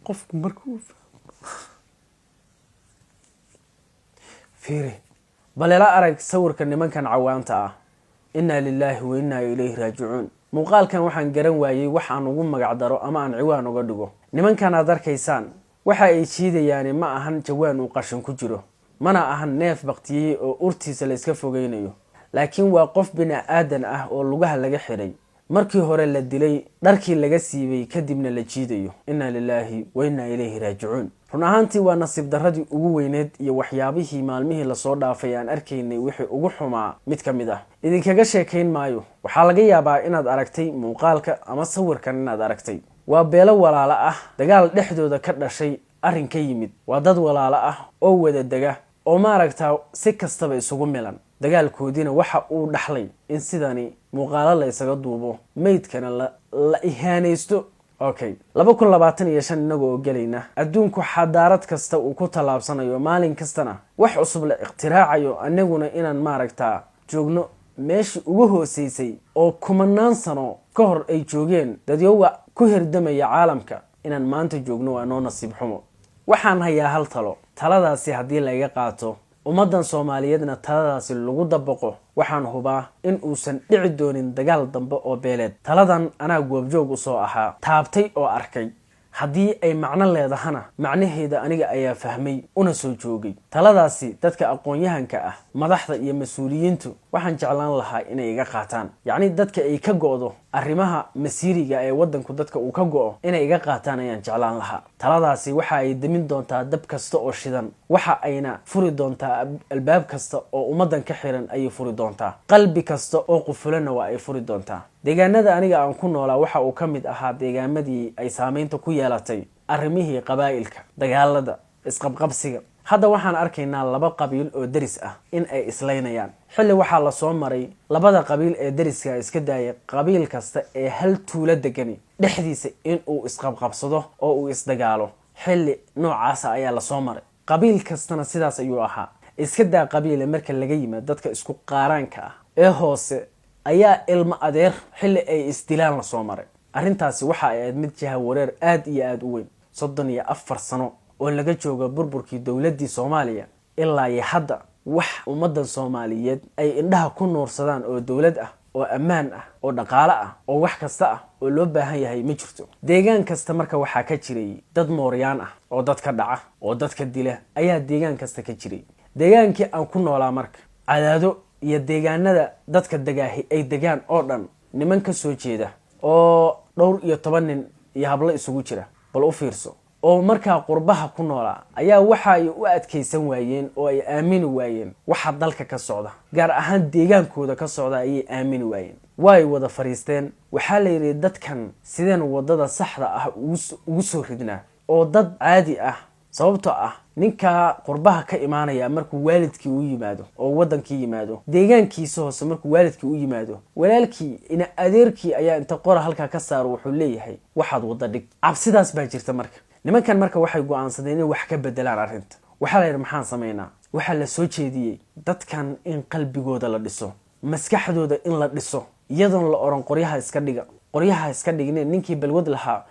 Qofku markuu fahmo. Fiiri bal, ila arag sawirka nimankan cawaanta ah. Innaa lilaahi wa innaa ilayhi raajicuun. Muuqaalkan waxaan garan waayey wax aan ugu magac daro ama aan ciwaan uga dhigo. Nimankan aad arkaysaan waxa ay jiidayaani ma ahan jawaan uu qashin ku jiro, mana ahan neef baktiyey oo urtiisa la iska fogeynayo, laakiin waa qof bini aadan ah oo lugaha laga xiray, markii hore la dilay, dharkii laga siibay, kadibna la jiidayo. Innaa lilaahi wa innaa ilayhi raajicuun. Run ahaantii waa nasiib darradii ugu weyneed iyo waxyaabihii maalmihii lasoo dhaafay aan arkaynay wixii ugu xumaa mid ka mid ah. Idinkaga sheekayn maayo. Waxaa laga yaabaa inaad aragtay muuqaalka ama sawirkan inaad aragtay. Waa beelo walaalo ah, dagaal dhexdooda ka dhashay arrin ka yimid. Waa dad walaalo ah oo wada dega oo maaragtaa si kastaba isugu milan. Dagaalkoodiina waxa uu dhaxlay in sidani muuqaalo la isaga duubo, meydkana la ihaanaysto. Okay, 2025 inaga oo gelayna, adduunku xadaarad kasta uu ku tallaabsanayo, maalin kastana wax cusub la ikhtiraacayo, anaguna inaan maaragtaa joogno meeshii ugu hooseysay oo kumanaan sano ka hor ay joogeen dadyowa ku hirdamaya caalamka inaan maanta joogno, waa noo nasiib xumo. Waxaan hayaa hal talo. Taladaasi haddii laga qaato, ummaddan Soomaaliyeedna taladaasi lagu dabaqo, waxaan hubaa in uusan dhici doonin dagaal dambe oo beeleed. Taladan anaa goobjoog usoo ahaa, taabtay oo arkay. Haddii ay macno leedahana, macnaheeda aniga ayaa fahmay una soo joogay. Taladaasi dadka aqoon-yahanka ah, madaxda iyo mas-uuliyiintu waxaan jeclaan lahaa inay iga qaataan, yacni dadka ay ka go'do arrimaha masiiriga ee waddanku, dadka uu ka go'o inay iga qaataan ayaan jeclaan lahaa. Taladaasi waxa ay demin doontaa dab kasta oo shidan, waxa ayna furi doontaa albaab kasta oo ummaddan ka xiran ayay furi doontaa, qalbi kasta oo qufulanna waa ay furi doontaa. Deegaanada aniga aan ku noolaa waxa uu ka mid ahaa deegaamadii ay saameynta ku yeelatay arrimihii qabaa'ilka, dagaalada, isqabqabsiga. Hadda waxaan arkaynaa laba qabiil oo deris ah in ay islaynayaan, xilli waxaa lasoo maray labada qabiil ee deriska iska daayay, qabiil kasta ee hal tuulo degani dhexdiisa in uu isqabqabsado oo uu isdagaalo. Xilli noocaasa ayaa lasoo maray. Qabiil kastana sidaas ayuu ahaa. Iska daa qabiile, marka laga yimaado dadka isku qaaraanka ah ee hoose ayaa ilmo adeer xilli ay isdilaan lasoo maray. Arrintaasi waxa ay ahayd mid jaha wareer aada iyo aada u weyn. 34 sano oo laga jooga burburkii dowladdii Soomaaliya, ilaa iyo hadda wax ummaddan Soomaaliyeed ay indhaha ku nuursadaan oo dowlad ah oo ammaan ah oo dhaqaale ah oo wax kasta ah oo loo baahan yahay ma jirto. Deegaan kasta marka waxaa ka jiray dad mooryaan ah oo dadka dhaca oo dadka dila ayaa deegaan kasta ka jiray. Deegaankii aan ku noolaa marka, Cadaado iyo deegaanada dadka degaahi ay degaan oo dhan, niman ka soo jeeda oo dhowr iyo toban nin iyo hablo isugu jira, bal u fiirso, oo markaa qurbaha ku noolaa ayaa waxa ay u adkaysan waayeen oo ay aamini waayeen waxa dalka ka socda, gaar ahaan deegaankooda ka socda ayay aamini waayeen. Way wada fadhiisteen. Waxaa la yidhi, "Dadkan sideen waddada saxda ah ugu soo ridnaa oo dad caadi ah?" Sababtoo ah ninkaa qurbaha ka imaanaya markuu waalidkii u yimaado oo waddankii yimaado, deegaankiisa hoose markuu waalidkii u yimaado, walaalkii ina adeerkii ayaa inta qora halkaa ka saaro wuxuu leeyahay, "Waxaad wadda dhig." Cabsidaas baa jirta. Marka nimankan marka waxay go-aansadeen inay wax ka bedelaan arrinta. Waxaa la yidhi, "Maxaan samaynaa?" Waxaa la soo jeediyey dadkan in qalbigooda la dhiso, maskaxdooda in la dhiso, iyadoon la oran qoryaha iska dhiga, qoryaha iska dhigne. Ninkii balwad lahaa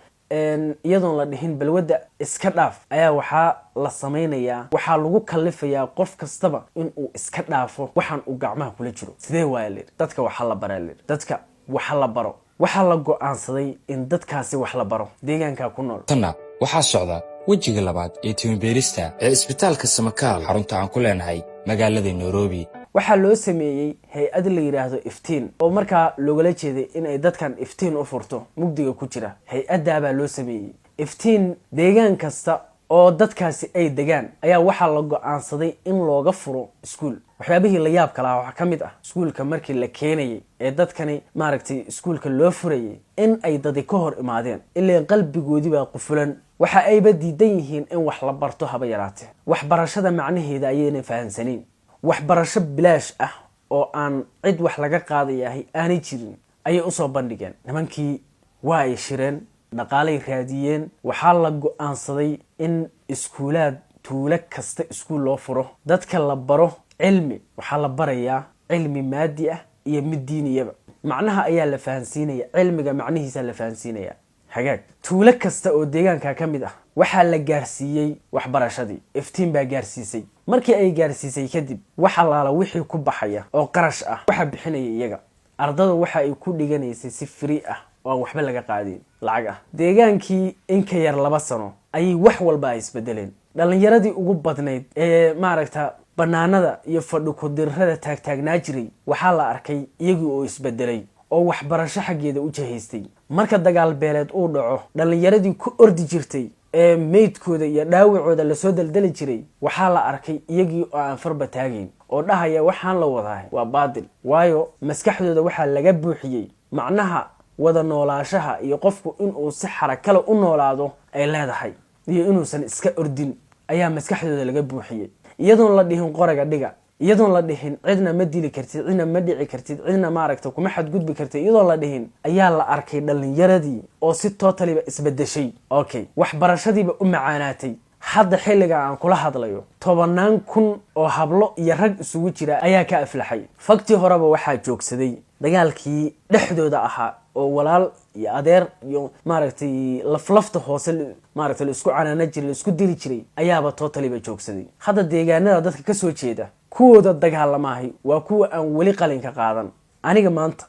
iyadoon la dhihin balwadda iska dhaaf, ayaa waxaa la samaynayaa, waxaa lagu kalifayaa qof kastaba inuu iska dhaafo waxaan uu gacmaha kula jiro. Sidee waaya layidhi? Dadka waxa la baraa layidhi, dadka waxa la baro. Waxaa la go-aansaday in dadkaasi wax la baro deegaanka ku nool. Tanna waxaa socda wejiga labaad ee timibeerista ee Isbitaalka Samakaal, xarunta aan ku leenahay magaalada Nairobi. Waxaa loo sameeyey hay-ad la yidhaahdo Iftiin, oo markaa loogala jeeday in ay dadkan iftiin u furto mugdiga ku jira. Hay-addaabaa loo sameeyey Iftiin. Deegaan kasta oo dadkaasi ay degaan ayaa waxaa la go-aansaday in looga furo iskuul. Waxyaabihii la yaabka lahaa waxaa ka mid ah iskuulka markii la keenayay ee dadkani maaragtay iskuulka loo furayay in ay dadi ka hor imaadeen, ilaan qalbigoodii baa qufulan. Waxa ayba diidan yihiin in wax la barto haba yaraatee. Waxbarashada macnaheeda ayaynan fahamsanayn. Waxbarasho bilaash ah oo aan cid wax laga qaadayahay aanay jirin ayay usoo bandhigeen nimankii. Waa ay shireen, dhaqaalay raadiyeen. Waxaa la go-aansaday in iskuulaad tuulo kasta iskuul loo furo, dadka la baro cilmi. Waxaa la barayaa cilmi maadi ah iyo mid diiniyaba. Macnaha ayaa la fahansiinaya, cilmiga macnihiisa la fahansiinaya. Hagaag, tuulo kasta oo deegaanka ka mid ah waxaa la gaarsiiyey waxbarashadii. Iftiin baa gaarsiisay. Markii ay gaarsiisay kadib, wax allaala wixii ku baxaya oo qarash ah waxaa bixinaya iyaga. Ardada waxa ay ku dhiganaysay si free ah oo aan waxba laga qaadin lacag ah. Deegaankii in ka yar 2 sano ayay wax walba ay isbedeleen. Dhallinyaradii ugu badnayd ee maaragta banaanada iyo fadhi ku-dirrada taagtaagnaa jiray waxaa la arkay iyagii oo isbedelay oo waxbarasho xaggeeda u jahaystay. Marka dagaal beeleed uu dhaco, dhallinyaradii ku ordi jirtay ee meydkooda iyo dhaawacooda lasoo daldali jiray waxaa la arkay iyagii oo aan farba taagayn oo dhahaya waxaan la wadaa waa baadil, waayo maskaxdooda waxaa laga buuxiyey macnaha wada noolaashaha iyo qofku inuu si xarakale u noolaado ay leedahay iyo inuusan iska ordin ayaa maskaxdooda laga buuxiyey, iyadoon la dhihin qoraga dhiga, iyadoon la dhihin cidna ma dili kartid, cidna ma dhici kartid, cidna maaragta kuma xadgudbi kartid, iyadoon la dhihin ayaa la arkay dhallinyaradii oo si totally ba isbedeshay. Okay, waxbarashadiiba u macaanaatay. Hadda xilliga aan kula hadlayo, tobanaan kun oo hablo iyo rag isugu jira ayaa ka aflaxay. Faktii horeba waxaa joogsaday dagaalkii dhexdooda ahaa oo walaal iyo adeer iyo maaragtay laflafta hoose maaragtay la isku canaana jiray, la isku dili jiray ayaaba totally ba joogsaday. Hadda deegaanada dadka kasoo jeeda kuwooda dagaalamaahay waa kuwa aan weli qalinka qaadan. Aniga maanta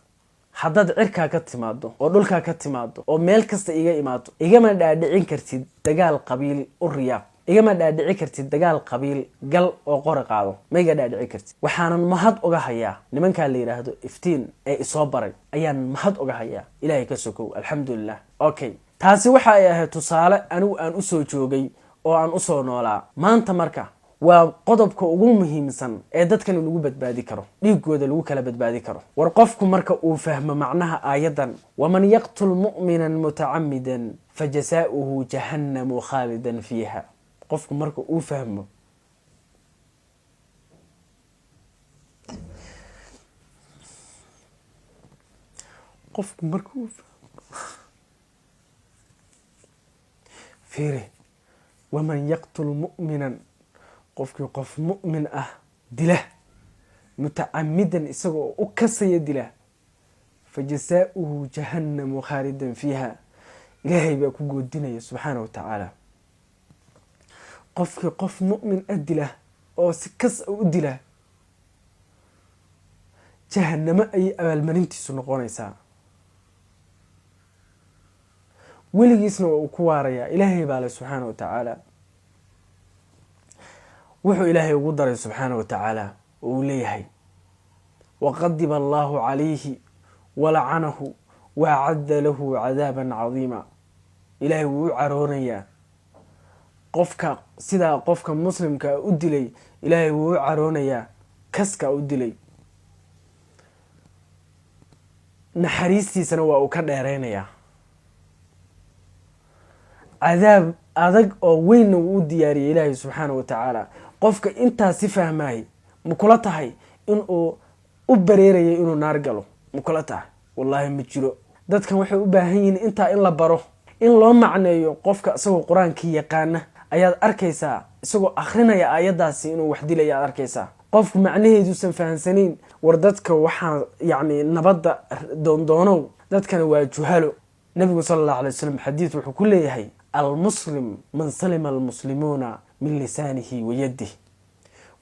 haddaad cirkaa ka timaado oo dhulkaa ka timaado oo meel kasta iga imaado, igama dhaadhicin kartid dagaal qabiil u riyaaq, igama dhaadhici kartid dagaal qabiil gal oo qori qaado, ma iga dhaadhici kartid. Waxaanan mahad uga hayaa nimankaa la yidhaahdo Iftiin ee isoo baray ayaan mahad uga hayaa, Ilaahay ka sokow, alxamdulilah. Okay, taasi waxa ay ahayd tusaale anigu aan usoo joogay oo aan usoo noolaa. Maanta marka waa qodobka ugu muhiimsan ee dadkan lagu badbaadi karo, dhiigooda lagu kala badbaadi karo. War qofku marka uu fahmo macnaha aayaddan "ومن يقتل مؤمنا متعمدا فجزاؤه جهنم خالدا فيها", qofku marka uu fahmo fiiri, "ومن يقتل مؤمنا", qofkii qof mu'min ah dila, متعمدا, isagoo u kasaya dila, فجزاؤه جهنم خالدا فيها, Ilaahay baa ku goodinaya subxaana wa tacaala. Qofkii qof mu'min ah dila oo si kas u dila, jahanamo ayay abaalmarintiisu noqonaysaa, weligiisna waa uu ku waarayaa. Ilaahay baa le subxaana wa tacaala. Wuxuu Ilaahay ugu daray subxaana wa tacaala oo uu leeyahay "وغضب الله عليه ولعنه وأعد له عذابا عظيما". Ilaahay wuu u caroonayaa qofka sidaa qofka muslimka u dilay. Ilaahay wuu u caroonayaa kaska u dilay, naxariistiisana waa uu ka dheereynayaa, cadaab adag oo weynna wuu u diyaariyay Ilaahay subxaana wa tacaala. Qofka intaas si fahmaayay, ma kula tahay inuu u bareerayay inuu naar galo? Ma kula tahay? Wallaahi ma jiro. Dadkan waxay u baahan yihiin intaa in la baro, in loo macneeyo. Qofka isagoo Qur-aankii yaqaana ayaad arkaysaa isagoo akrinaya aayaddaasi inuu wax dilaya aad arkaysaa, qofku macnaheeduusan fahansanayn. War dadka waxaa yacni nabadda doondoonow, dadkana waa juhalo. Nabigu sala allahu alay wasalam xadiid wuxuu ku leeyahay: "المسلم من سلم المسلمون من لسانه ويده".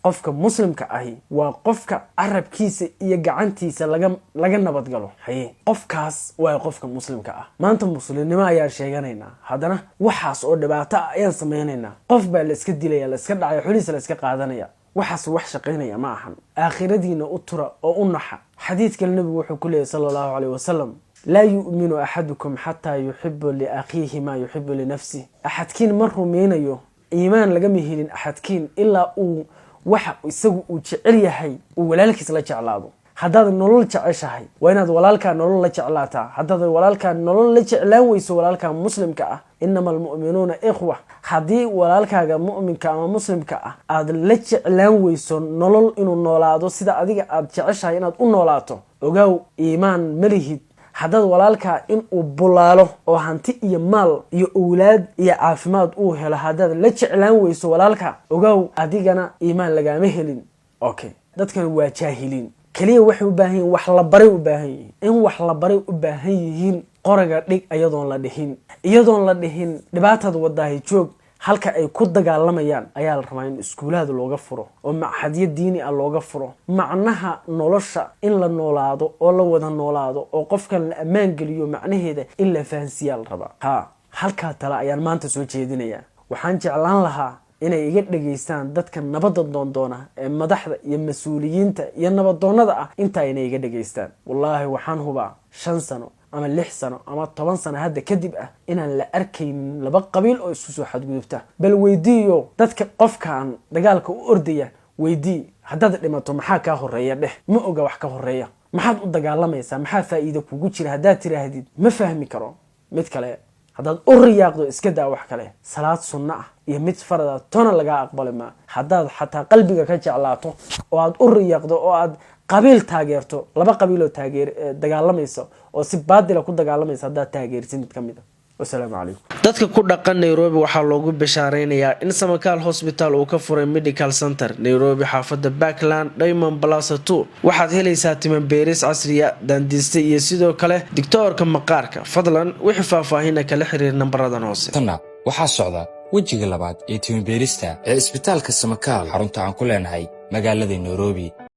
Qofka muslimka ahi waa qofka carabkiisa iyo gacantiisa laga nabadgalo. Haye, qofkaas waa qofka muslimka ah. Maanta muslimnimo ayaan sheeganaynaa, haddana waxaas oo dhibaato ah ayaan sameynaynaa. Qof baa la iska dilaya, la iska dhacaya, xolihiisa la iska qaadanaya. Waxaas wax shaqaynaya ma ahan. Aakhiradiina u tura oo u naxa. Xadiid kale nabigu wuxuu ku leeyahy sala allahu caleyh wasalam: "لا يؤمن أحدكم حتى يحب لأخيه ما يحب لنفسه". Axadkiin ma rumeynayo, iimaan lagama helin axadkiin ilaa uu waxa isagu uu jecel yahay uu walaalkiis la jeclaado. Haddaad nolol jeceshahay, waa inaad walaalkaa nolol la jeclaataa. Haddaad walaalkaa nolol la jeclaan weyso, walaalkaa muslimka ah, إنما المؤمنون إخوة, haddii walaalkaaga mu'minka ama muslimka ah aada la jeclaan weyso nolol inuu noolaado sida adiga aada jeceshahay inaad u noolaato, ogaaw, iimaan ma lihid. Haddaad walaalkaa inuu bulaalo oo hanti iyo maal iyo owlaad iyo caafimaad uu helo haddaad la jeclaan weyso walaalka, ogaaw, adigana iimaan lagaama helin. Okay, dadkan waa jaahiliin. Keliya waxay u baahan yihin wax la baray u baahan yihiin, in wax la baray u baahan yihiin. Qoraga dhig iyadoon la dhihin, iyadoon la dhihin dhibaataad wadaahi joog, halka ay ku dagaalamayaan ayaa la rabaa in iskuulaad looga furo oo machadyo diini ah looga furo. Macnaha nolosha in la noolaado oo la wada noolaado oo qofkan la ammaan geliyo, macnaheeda in la fahansiiyaa la rabaa. Ha, halkaa tale ayaan maanta soo jeedinayaa. Waxaan jeclaan lahaa inay iga dhegaystaan dadka nabadda doondoona ee madaxda iyo mas-uuliyiinta iyo nabadoonnada ah, intaa inay iga dhegaystaan. Wallaahi, waxaan hubaa 5 sano ama 6 sano ama 10 sano hadda kadib ah inaan la arkaynin laba qabiil oo isku soo xadgudubta. Bal weydiiyo dadka, qofkan dagaalka u ordaya weydii, "Haddaad dhimato maxaa kaa horeeya?" dheh. Ma oga wax ka horeeya. "Maxaad u dagaalamaysaa? Maxaa faa'iida kugu jira?" haddaad tiraahdid, ma fahmi karo. Mid kale haddaad u riyaaqdo, iska daa wax kale, salaad sunno ah iyo mid farada tona lagaa aqbali maa, haddaad xataa qalbiga ka jeclaato oo aad u riyaaqdo oo aad qabiil taageerto. Laba qabiiloo taageer dagaalamaysa oo si baadila ku dagaalamaysa haddaad taageersid mid ka mid a. Wasalaamu calaykum. Dadka ku dhaqan Nairobi waxaa loogu bishaareynayaa in Samakaal Hosbital uu ka furay medical center Nairobi, xaafada Parkland, Diamond Plaza 2. Waxaad helaysaa timabeeris casriya, dentist iyo sidoo kale digtoorka maqaarka. Fadlan wixii faahfaahina kala xiriir nambaradan hoose. Tanna waxaa socda wejiga labaad ee timibeerista ee isbitaalka Samakaal, xarunta aan ku leenahay magaalada Nairobi.